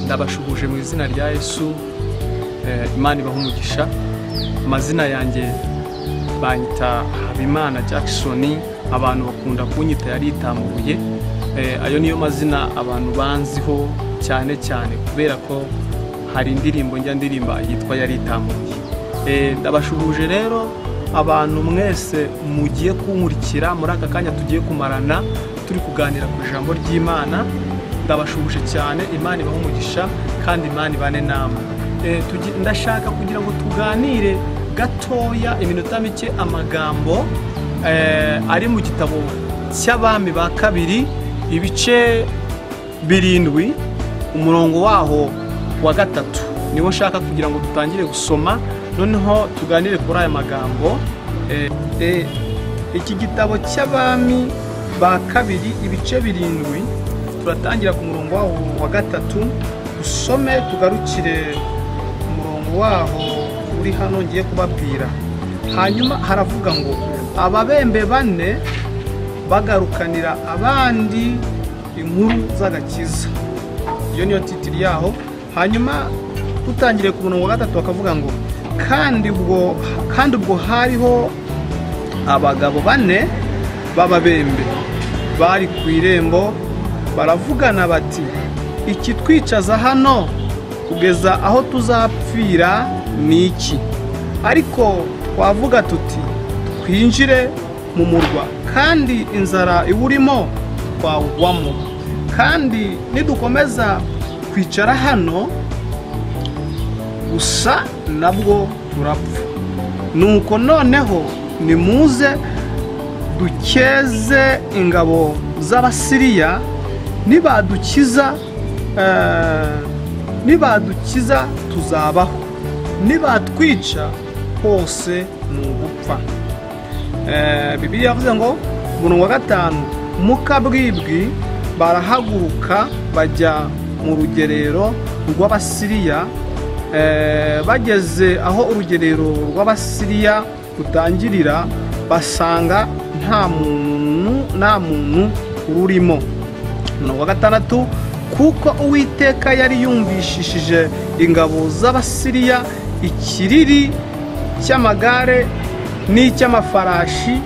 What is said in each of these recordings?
Ndabashuhuje mu izina rya Yesu. Imana ibahe umugisha. Amazina yanjye banyita Habimana Jackson, abantu bakunda kunyita Yaritamuye. Ayo niyo mazina abantu banziho cyane cyane kubera ko hari indirimbo njya ndirimba yitwa Yaritamuye. Ndabashuhuje rero abantu mwese mugiye kunkurikira muri aka kanya tugiye kumarana turi kuganira ku ijambo ry'Imana. Ndabashuhuje cyane, Imana ibahe umugisha kandi Imana ibane namwe. Ndashaka kugira ngo tuganire gatoya iminota mike amagambo ari mu gitabo cy'Abami ba kabiri ibice 7 umurongo waho wa 3. Niwo nshaka kugira ngo dutangire gusoma, noneho tuganire kuri aya magambo. Iki gitabo cy'Abami ba kabiri ibice 7 turatangira ku murongo waho wa 3, usome tugarukire umurongo waho uri hano ngiye kubabwira. Hanyuma haravuga ngo ababembe bane bagarukanira abandi inkuru z'agakiza. Iyo niyo titiri yaho. Hanyuma tutangire ku murongo wa 3 bakavuga ngo kandi ubwo hariho abagabo bane b'ababembe bari ku irembo, baravugana bati ikitwicaza hano kugeza aho tuzapfira ni iki? Ariko twavuga tuti twinjire mu murwa, kandi inzara iwurimo twawugwamo, kandi nidukomeza kwicara hano gusa nabwo turapfa. Nuko noneho nimuze dukeze ingabo z'Abasiriya, nibadukiza tuzabaho, nibatwica hose ni ugupfa. Bibiliya yavuze ngo umurongo wa 5, mukabwibwi barahaguruka bajya mu rugerero rw'Abasiriya. Bageze aho urugerero rw'Abasiriya rutangirira, basanga nta muntu ururimo. Umurongo wa 6, kuko Uwiteka yari yumvishishije ingabo z'Abasiriya ikiriri cy'amagare n'icy'amafarashi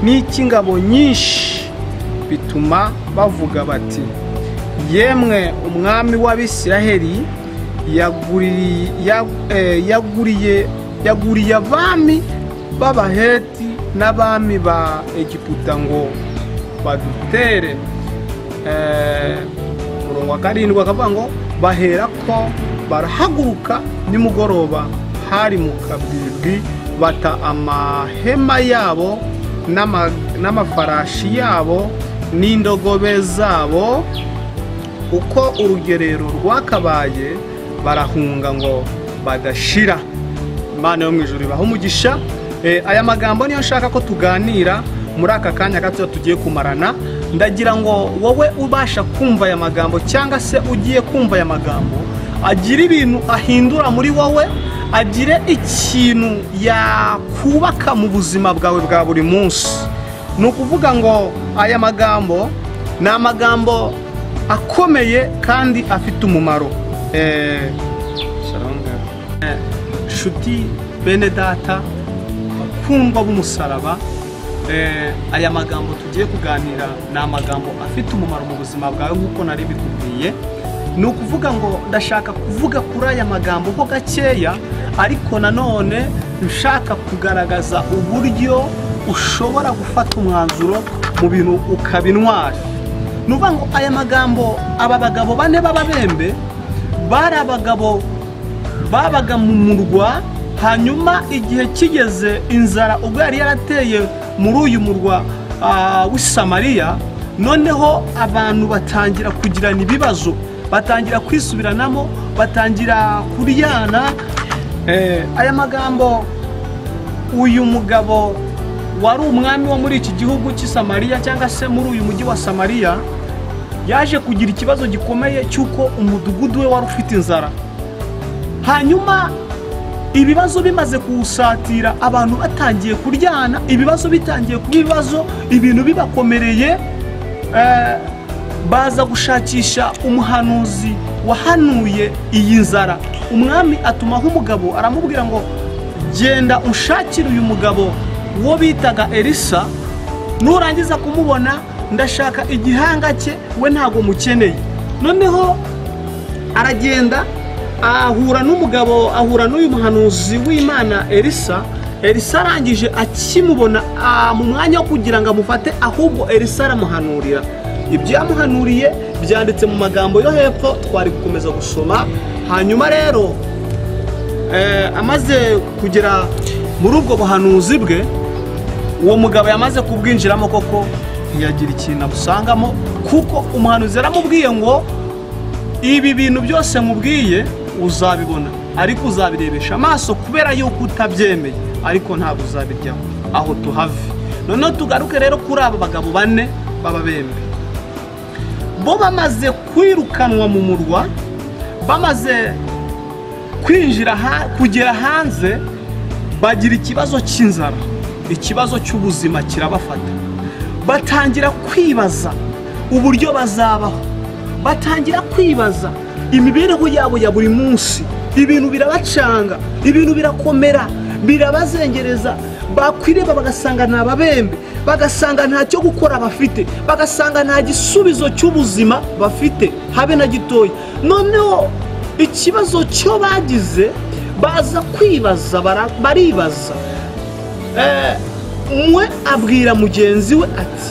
n'icy'ingabo nyinshi, bituma bavuga bati yemwe umwami w'Abisiraheli yaguriye abami b'Abaheti n'abami ba Egiputa ngo badutere. Umurongo wa 7 akavuga ngo bahera ko barahaguruka nimugoroba hari mu kabwibwi, bata amahema yabo n'amafarashi yabo n'indogobe zabo uko urugerero rwakabaye, barahunga ngo badashira. Imana yo mu ijuru ibahe umugisha. Aya magambo niyo nshaka ko tuganira muri aka kanya gato tugiye kumarana. Ndagira ngo wowe ubasha kumva aya magambo cyangwa se ugiye kumva aya magambo, agire ibintu ahindura muri wowe, agire ikintu yakubaka mu buzima bwawe bwa buri munsi. Ni ukuvuga ngo aya magambo ni amagambo akomeye kandi afite umumaro. Nshuti bene data bakundwa b'umusaraba, aya magambo tugiye kuganira ni amagambo afite umumaro mu buzima bwawe nk'uko nari bikubwiye. Ni ukuvuga ngo ndashaka kuvuga kuri aya magambo ho gakeya, ariko nanone nshaka kugaragaza uburyo ushobora gufata umwanzuro mu bintu ukabintwara. Ni ukuvuga ngo aya magambo, aba bagabo bane b'ababembe bari abagabo babaga mu murwa. Hanyuma igihe kigeze inzara ubwo yari yarateye muri uyu murwa w'i Samariya, noneho abantu batangira kugirana ibibazo, batangira kwisubiranamo, batangira kuryana. Aya magambo, uyu mugabo wari umwami wo muri iki gihugu cy'i Samariya cyangwa se muri uyu mujyi wa Samariya, yaje kugira ikibazo gikomeye cy'uko umudugudu we wari ufite inzara. Hanyuma ibibazo bimaze kuwusatira, abantu batangiye kuryana, ibibazo bitangiye kuba ibibazo, ibintu bibakomereye. Baza gushakisha umuhanuzi wahanuye iyi nzara. Umwami atumaho umugabo aramubwira ngo genda ushakire uyu mugabo wo bitaga Elisa, nurangiza kumubona ndashaka igihanga cye, we ntago mukeneye. Noneho aragenda ahura n'umugabo, ahura n'uyu muhanuzi w'Imana Elisa. Elisa arangije akimubona mu mwanya wo kugira ngo amufate, ahubwo Elisa aramuhanurira. Ibyo yamuhanuriye byanditse mu magambo yo hepfo twari gukomeza gusoma. Hanyuma rero amaze kugera muri ubwo buhanuzi bwe, uwo mugabo yamaze kubwinjiramo koko ntiyagira ikintu abusangamo, kuko umuhanuzi yaramubwiye ngo ibi bintu byose mubwiye uzabibona, ariko uzabirebesha amaso kubera yuko utabyemeye, ariko ntabwo uzabiryaho. Aho tuhave. Noneho tugaruke rero kuri aba bagabo bane b'ababembe. Bo bamaze kwirukanwa mu murwa, bamaze kwinjira kugera hanze, bagira ikibazo cy'inzara, ikibazo cy'ubuzima kirabafata. Batangira kwibaza uburyo bazabaho, batangira kwibaza imibereho yabo ya buri munsi. Ibintu birabacanga, ibintu birakomera, birabazengereza. Bakwireba bagasanga nta babembe, bagasanga nta cyo gukora bafite, bagasanga nta gisubizo cy'ubuzima bafite habe na gitoya. Noneho ikibazo cyo bagize, baza kwibaza, baribaza. Umwe abwira mugenzi we ati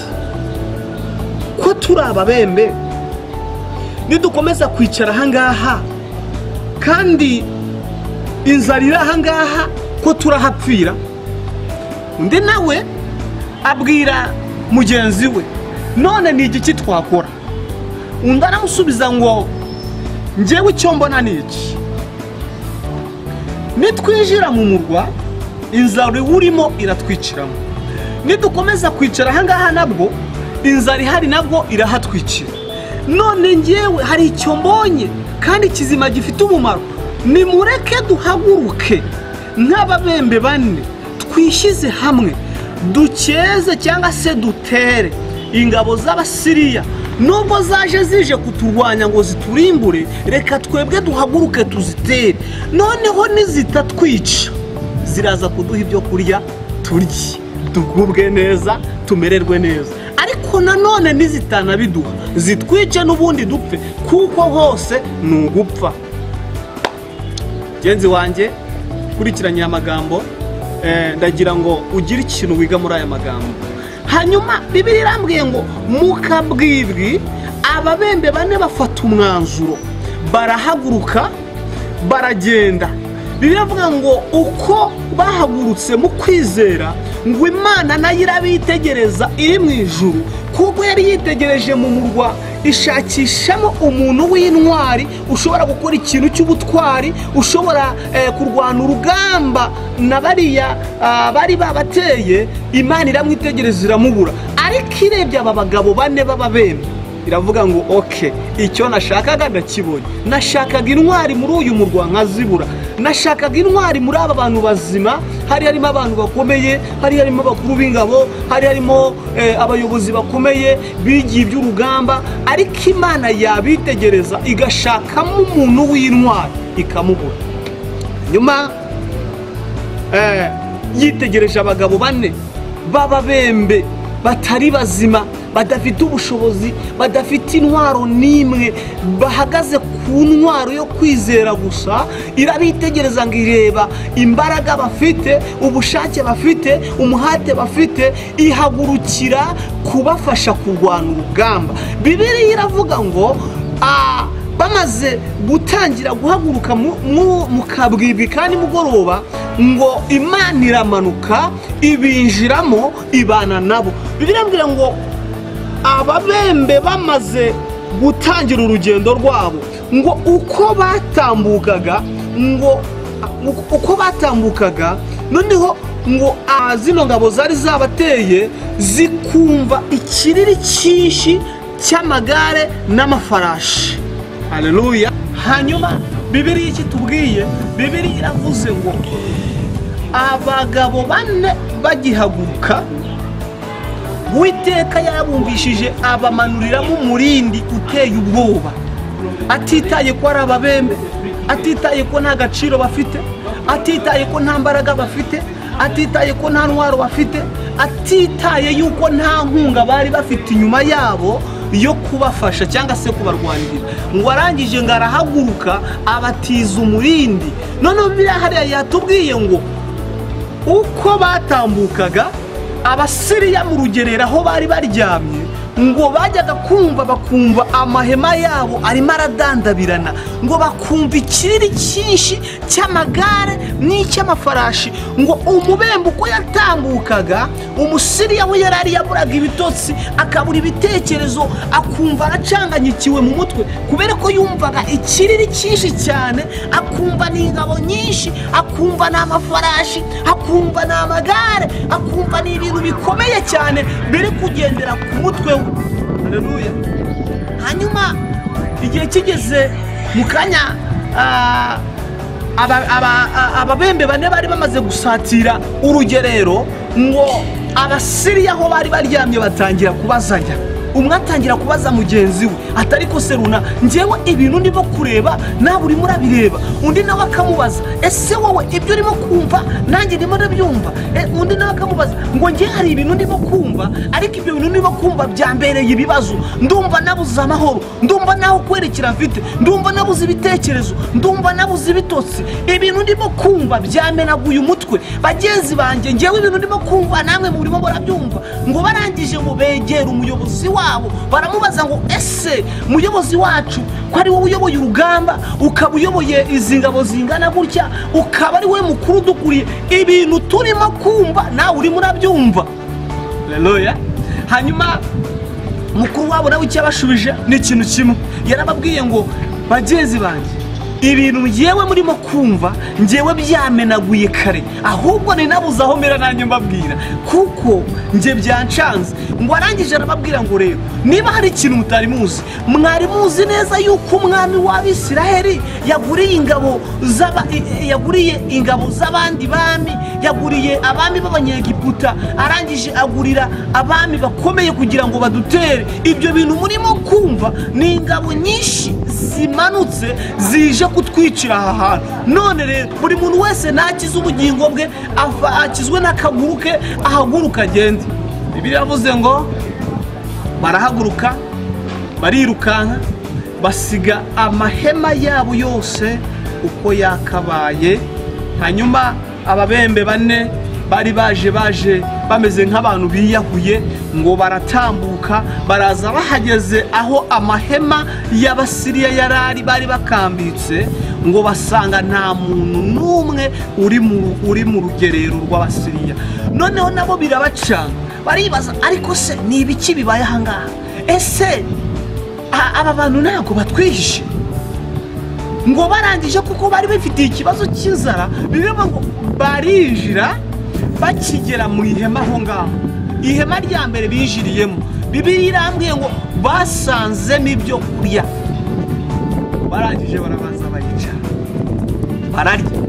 ko turi ababembe, nidukomeza kwicara ahangaha kandi inzara iri ahangaha, ko turahapfira. Undi nawe abwira mugenzi we, none ni igiki twakora? Undi aramusubiza ngo njyewe icyo mbona ni iki, nitwinjira mu murwa inzara iwurimo iratwiciramo, nidukomeza kwicara ahangaha nabwo inzara ihari nabwo irahatwikira. None njyewe hari icyo mbonye kandi kizima gifite umumaro, nimureke duhaguruke nk'ababembe bane twishyize hamwe, dukeze cyangwa se dutere ingabo z'Abasiriya. Nubwo zaje zije kuturwanya ngo ziturimbure, reka twebwe duhaguruke tuzitere. Noneho nizitatwica ziraza kuduha ibyo kurya turye, tugubwe neza, tumererwe neza. Ariko nanone nizitanabiduha zitwice n'ubundi dupfe, kuko hose ni ugupfa. Genzi wanjye kurikiranye amagambo, ndagira ngo ugire ikintu wiga muri aya magambo. Hanyuma Bibiliya irambwiye ngo mu kabwibwi ababembe bane bafata umwanzuro, barahaguruka baragenda. Bibiliya iravuga ngo uko bahagurutse mu kwizera, ngo Imana nayo irabitegereza iri mu ijuru, kuko yari yitegereje mu murwa ishakishamo umuntu w'intwari ushobora gukora ikintu cy'ubutwari, ushobora kurwana urugamba na bariya bari babateye. Imana iramwitegereza iramubura, ariko irebye aba bagabo bane b'ababembe iravuga ngo okay, icyo nashakaga ndakibonye. Nashakaga intwari muri uyu murwa nkazibura, nashakaga intwari muri aba bantu bazima. Hari harimo abantu bakomeye, hari harimo abakuru b'ingabo, hari harimo abayobozi bakomeye bigiye iby'urugamba, ariko Imana yabitegereza igashakamo umuntu w'intwari ikamubura. Nyuma yitegereje abagabo bane b'ababembe batari bazima, badafite ubushobozi, badafite intwaro n'imwe, bahagaze ku ntwaro yo kwizera gusa. Irabitegereza ngo ireba imbaraga bafite, ubushake bafite, umuhate bafite, ihagurukira kubafasha kurwana urugamba. Bibiliya iravuga ngo bamaze gutangira guhaguruka mu kabwibwi kandi mugoroba, ngo Imana iramanuka ibinjiramo ibana nabo. Bibiliya irambwira ngo ababembe bamaze gutangira urugendo rwabo, ngo uko batambukaga, ngo uko batambukaga noneho ngo zino ngabo zari zabateye zikumva ikiriri cyinshi cy'amagare n'amafarashi. Haleluya. Hanyuma Bibiliya ikitubwiye, Bibiliya iravuze ngo abagabo bane bagihaguruka Uwiteka yarabumvishije abamanuriramo umurindi uteye ubwoba, atitaye ko ari ababembe, atitaye ko nta gaciro bafite, atitaye ko nta mbaraga bafite, atitaye ko nta ntwaro bafite, atitaye yuko nta nkunga bari bafite inyuma yabo yo kubafasha cyangwa se kubarwanirira. Ngo arangije ngo arahaguruka abatiza umurindi. Noneho biriya hariya yatubwiye ngo uko batambukaga Abasiriya mu rugerero aho bari baryamye, ngo bajyaga kumva bakumva amahema yabo arimo aradandabirana, ngo bakumva ikiriri cyinshi cy'amagare n'icy'amafarashi. Ngo umubembe uko yatambukaga, Umusiriya we yarari yaburaga ibitotsi, akabura ibitekerezo, akumva aracanganyikiwe mu mutwe, kubera ko yumvaga ikiriri cyinshi cyane, akumva ni ingabo nyinshi, akumva ni amafarashi, akumva ni amagare, akumva ni ibintu bikomeye cyane biri kugendera ku mutwe we. Haleluya. Hanyuma igihe kigeze mu kanya, ababembe bane bari bamaze gusatira urugerero, ngo Abasiriya aho bari baryamye batangira kubazanya. Umwe atangira kubaza mugenzi we atari ko seruna, njyewe ibintu ndimo kureba nawe urimo urabireba. Undi nawe akamubaza, ese wowe ibyo urimo kumva nanjye ndimo ndabyumva? Undi nawe akamubaza ngo njye hari ibintu ndimo kumva, ariko ibyo bintu ndimo kumva byambereye ibibazo, ndumva nabuze amahoro, ndumva naho kwerekera mfite, ndumva nabuze ibitekerezo, ndumva nabuze ibitotsi, ibintu ndimo kumva byamenaguye umutwe. Bagenzi banjye, njyewe ibintu ndimo kumva namwe murimo murabyumva. Ngo barangije ngo begera umuyobozi wabo, baramubaza ngo ese muyobozi wacu, ko ari wowe uyoboye urugamba, ukaba uyoboye izi ngabo zingana gutya, ukaba ari we mukuru dukuriye, ibintu turimo kumva nawe urimo urabyumva? Haleluya. Hanyuma mukuru wabo nawe icyo yabashubije ni ikintu kimwe, yarababwiye ngo bagenzi banjye, ibintu ngewe murimo kumva ngewe byamenaguye kare, ahubwo ni nabuze aho mera nanjye mbabwira, kuko nge byancanze. Ngo arangije arababwira ngo rero niba hari ikintu mutari muzi, mwari muzi neza yuko umwami w'Abisiraheli yaguriye ingabo yaguriye ingabo z'abandi bami, yaguriye abami b'Abanyegiputa, arangije agurira abami bakomeye kugira ngo badutere. Ibyo bintu murimo kumva ni ingabo nyinshi zimanutse zije kutwicira aha hantu. None rero buri muntu wese nakize ubugingo bwe, akizwe n'akaguru ke, ahaguruka agende. Bibiliya yavuze ngo barahaguruka barirukanka, basiga amahema yabo yose uko yakabaye. Hanyuma ababembe bane bari baje bameze nk'abantu biyahuye, ngo baratambuka baraza bahageze aho amahema y'Abasiriya yarari bari bakambitse, ngo basanga nta muntu n'umwe uri mu rugerero rw'Abasiriya. Noneho nabo birabacanga, baribaza ariko se ni ibiki bibaye aha ngaha? Ese aba bantu ntabwo batwihishe? Ngo barangije, kuko bari bafitiye ikibazo cy'inzara, bivuga ngo barinjira bakigera mu ihema aho ngaho. Ihema rya mbere binjiriyemo, Bibiliya irambwiye ngo basanzemo ibyo kurya. Barangije barabanza baricara, bararya,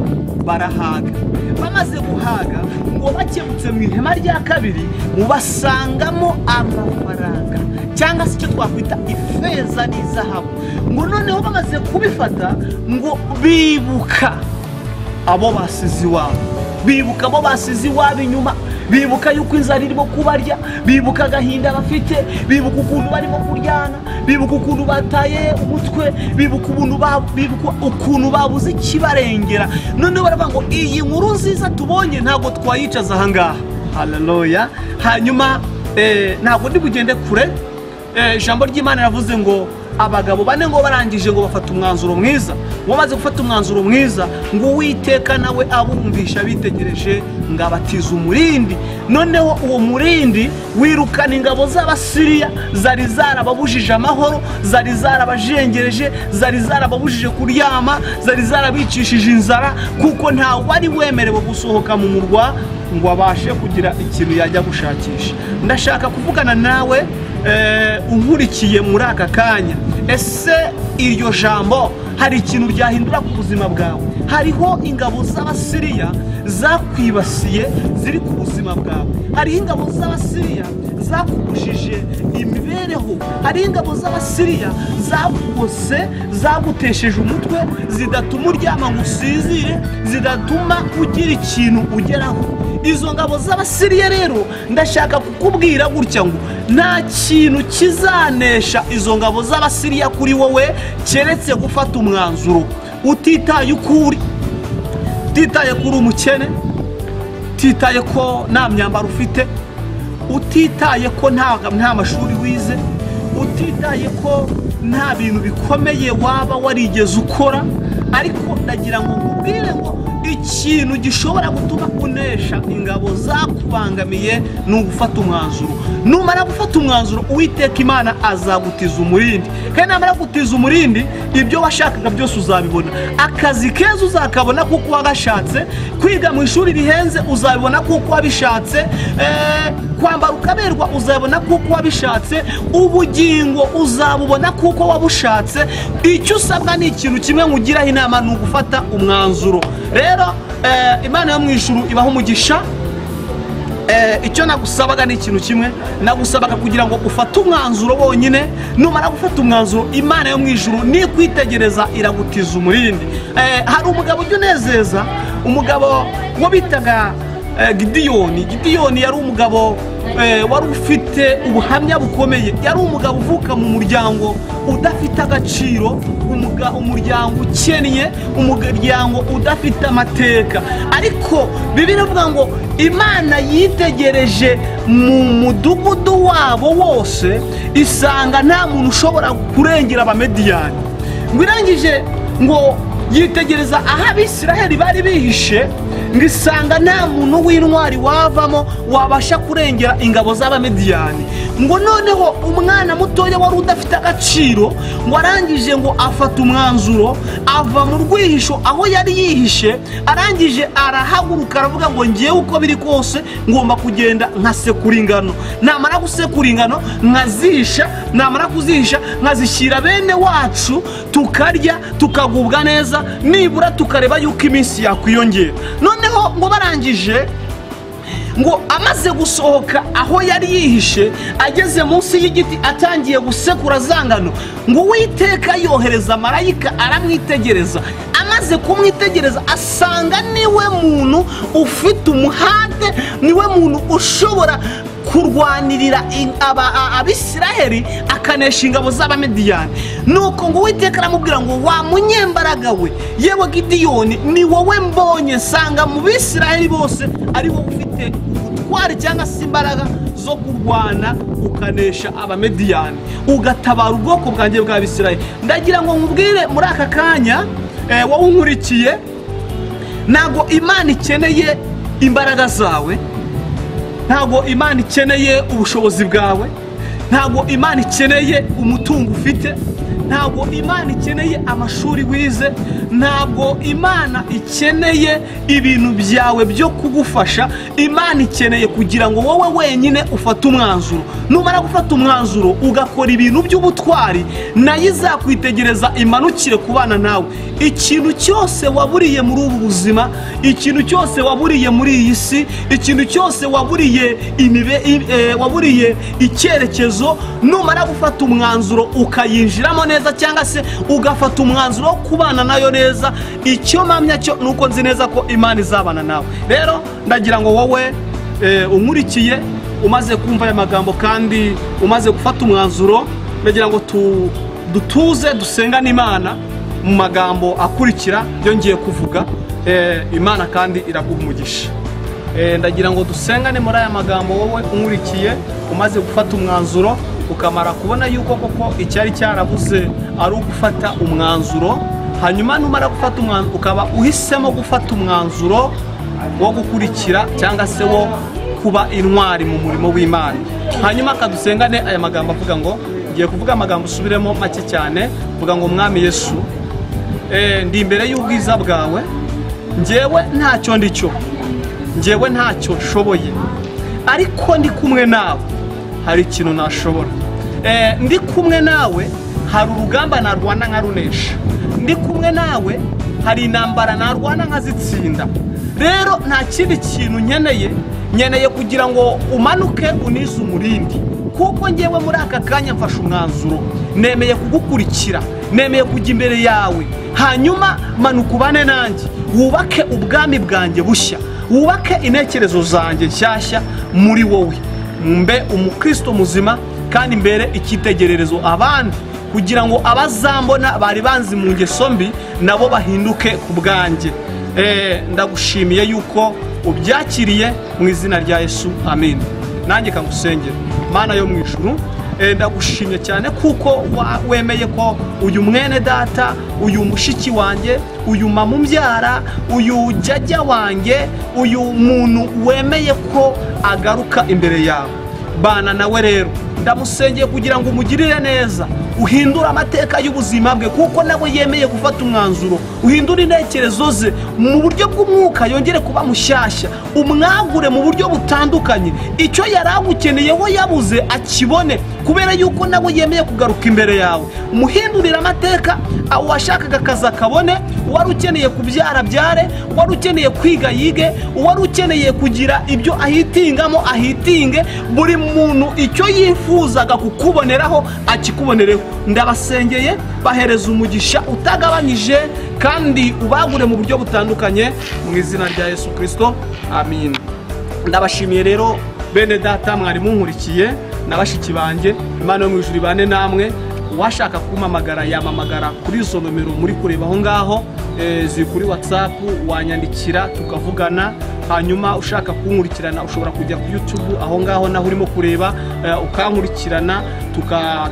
barahaga. Bamaze guhaga, ngo bakebutse mu ihema rya kabiri, ngo basangamo amafaranga cyangwa se icyo twakwita ifeza n'izahabu. Ngo noneho bamaze kubifata, ngo bibuka abo basize iwabo, bibuka abo basize iwabo inyuma, bibuka yuko inzara irimo kubarya, bibuka agahinda bafite, bibuka ukuntu barimo kuryana, bibuka ukuntu bataye umutwe, bibuka ukuntu babuze ikibarengera. Noneho baravuga ngo iyi nkuru nziza tubonye ntabwo twayicaza aha ngaha. Haleluya. Hanyuma ntabwo ndi bugende kure. Ijambo ry'Imana riravuze ngo abagabo bane ngo barangije ngo bafata umwanzuro mwiza. Ngo bamaze gufata umwanzuro mwiza, ngo Uwiteka nawe abumvisha bitegereje, ngo abatiza umurindi. Noneho uwo murindi wirukana ingabo z'Abasiriya zari zarababujije amahoro, zari zarabajengereje, zari zarababujije kuryama, zari zarabicishije inzara, kuko nta wari wemerewe gusohoka mu murwa ngo abashe kugira ikintu yajya gushakisha. Ndashaka kuvugana nawe unkurikiye muri aka kanya. Ese iryo jambo Hari ikintu ryahindura ku buzima bwawe. Hariho ingabo z'Abasiriya zakwibasiye ziri ku buzima bwawe. Hariho ingabo z'Abasiriya zakubujije imibereho. Hariho ingabo z'Abasiriya zagukose, zagutesheje umutwe, zidatuma uryama ngo usinzire, zidatuma ugira ikintu ugeraho. Izo ngabo z'Abasiriya rero ndashaka kukubwira gutya ngo nta kintu kizanesha izo ngabo z'Abasiriya kuri wowe keretse gufata umwanzuro utitaye uko uri, utitaye kuri umukene, utitaye ko nta myambaro ufite, utitaye ko nta mashuri wize, utitaye ko nta bintu bikomeye waba warigeze ukora. Ariko ndagira ngo nkubwire ngo ikintu gishobora gutuma unesha ingabo zakubangamiye ni ugufata umwanzuro. Numara gufata umwanzuro, Uwiteka Imana azagutiza umurindi, kandi namara gutiza umurindi ibyo washakaga byose uzabibona. Akazi keza uzakabona kuko wagashatse, kwiga mu ishuri rihenze uzabibona kuko wabishatse, kwambara ukaberwa uzabibona kuko wabishatse, ubugingo uzabubona kuko wabushatse. Icyo usabwa ni ikintu kimwe nkugiraho inama, ni ugufata umwanzuro. Rero Imana yo mu ijuru ibaha umugisha. Icyo nagusabaga ni ikintu kimwe, nagusabaga kugira ngo ufate umwanzuro wonyine. Numara gufata umwanzuro, Imana yo mu ijuru nikwitegereza iragutiza umurindi. Hari umugabo ujya unezeza, umugabo wo bitaga Gidiyoni. Gidiyoni yari umugabo wari ufite ubuhamya bukomeye. Yari umugabo uvuka mu muryango udafite agaciro, umuryango ukennye, umuryango udafite amateka. Ariko Bibiliya ivuga ngo Imana yitegereje mu mudugudu wabo wose isanga nta muntu ushobora kurengera Abamediyani. Ngo irangije ngo yitegereza aho Abisiraheli bari bihishe, ngo isanga nta muntu w'intwari wavamo wabasha kurengera ingabo z'Abamediyani. Ngo noneho umwana mutoya wari udafite agaciro, ngo arangije ngo afata umwanzuro, ava mu rwihisho aho yari yihishe, arangije arahaguruka aravuga ngo ngewe uko biri kose ngomba kugenda nkasekura ingano, namara gusekura ingano nkazihisha, namara kuzihisha nkazishyira bene wacu, tukarya tukagubwa neza, nibura tukareba yuko iminsi yakwiyongera. Noneho ngo barangije ngo amaze gusohoka aho yari yihishe, ageze munsi y'igiti atangiye gusekura zangano, ngo Uwiteka yohereza marayika aramwitegereza. Amaze kumwitegereza asanga niwe muntu ufite umuhate, niwe muntu ushobora kurwanirira Abisiraheli akanesha ingabo z'Abamediyani. Nuko ngo Uwiteka aramubwira ngo wa munyembaraga we, yewe Gidiyoni, ni wowe mbonye nsanga mu Bisiraheli bose ari wowe ufite ubutwari cyangwa se imbaraga zo kurwana ukanesha Abamediyani, ugatabara ubwoko bwanjye bw'Abisiraheli. Ndagira ngo nkubwire muri aka kanya, wowe unkurikiye, ntabwo Imana ikeneye imbaraga zawe, ntabwo Imana ikeneye ubushobozi bwawe, ntabwo Imana ikeneye umutungo ufite, ntabwo Imana ikeneye amashuri wize, ntabwo Imana ikeneye ibintu byawe byo kugufasha. Imana ikeneye kugira ngo wowe wenyine ufate umwanzuro. Numara gufata umwanzuro ugakora ibintu by'ubutwari, nayo izakwitegereza imanukire kubana nawe. Ikintu cyose waburiye muri ubu buzima, ikintu cyose waburiye muri iyi si, ikintu cyose waburiye waburiye icyerekezo, numara gufata umwanzuro ukayinjiramo neza cyangwa se ugafata umwanzuro wo kubana nayo neza, icyo mpamya cyo nuko nzi neza ko Imana izabana nawe. Rero ndagira ngo wowe unkurikiye umaze kumva aya magambo kandi umaze gufata umwanzuro, ndagira ngo dutuze dusengane Imana mu magambo akurikira yongeye kuvuga. Imana kandi iraguha umugisha. Ndagira ngo dusengane muri aya magambo, wowe unkurikiye umaze gufata umwanzuro, ukamara kubona yuko koko icyari cyarabuze ari ugufata umwanzuro. Hanyuma numara gufata umwanzuro, ukaba uhisemo gufata umwanzuro wo gukurikira cyangwa se wo kuba intwari mu murimo w'Imana. Hanyuma akadusengane aya magambo avuga ngo, ngiye kuvuga amagambo usubiremo make cyane, vuga ngo Mwami Yesu, ndi imbere y'ubwiza bwawe, njyewe ntacyo ndicyo, njyewe ntacyo nshoboye, ariko ndi kumwe nawe hari ikintu nashobora. Ndi kumwe nawe hari urugamba narwana nkarunesha, Ndi kumwe nawe, hari intambara narwana nkazitsinda. Rero nta kindi kintu nkeneye, nkeneye kugira ngo umanuke unize umurindi, kuko ngewe muri aka kanya mfashe umwanzuro, nemeye kugukurikira, nemeye kujya imbere yawe. Hanyuma manuka ubane nanjye, wubake ubwami bwanjye bushya, wubake intekerezo zanjye nshyashya muri wowe, mbe umukristo muzima kandi mbere icyitegererezo abandi, kugira ngo abazambona bari banzi mu ngeso mbi nabo bahinduke ku bwanjye. Ndagushimiye yuko ubyakiriye mu izina rya Yesu, amen. Nanjye kangusengera. Mana yo mu ijuru, ndagushimye cyane kuko wemeye ko uyu mwene data, uyu mushiki wanjye, uyu mama umbyara, uyu jajya wanjye, uyu muntu wemeye ko agaruka imbere yawe. Bana nawe rero ndamusengeye kugira ngo umugirire neza, uhindure amateka y'ubuzima bwe, kuko nawe yemeye gufata umwanzuro, uhindure intekerezo ze mu buryo bw'umwuka, yongere kuba mushyashya, umwagure mu buryo butandukanye, icyo yari agukeneyeho yabuze akibone, kubera yuko nawe yemeye kugaruka imbere yawe. Umuhindurire amateka, aho washakaga akazi akabone, uwari ukeneye kubyara byare, uwari ukeneye kwiga yige, uwari ukeneye kugira ibyo ahitingamo ahitinge, buri muntu icyo yifuzaga kukuboneraho akikubonereho. Ndabasengeye, bahereza umugisha utagabanyije kandi ubagure mu buryo butandukanye mu izina rya Yesu Kristo, amin. Ndabashimiye rero bene data mwari munkurikiye na bashiki banjye, Imana yo mu ijuru ibane namwe. Uwashaka kumpamagara yamamagara kuri izo nomero muri kureba aho ngaho, ziri kuri WhatsApp, wanyandikira tukavugana. Hanyuma ushaka kunkurikirana ushobora kujya ku YouTube aho ngaho naho urimo kureba, ukankurikirana,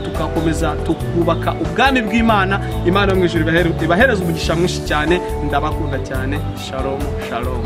tukakomeza tukubaka ubwami bw'Imana. Imana yo mu ijuru ibahereze umugisha mwinshi cyane. Ndabakunda cyane. Shalom, shalom.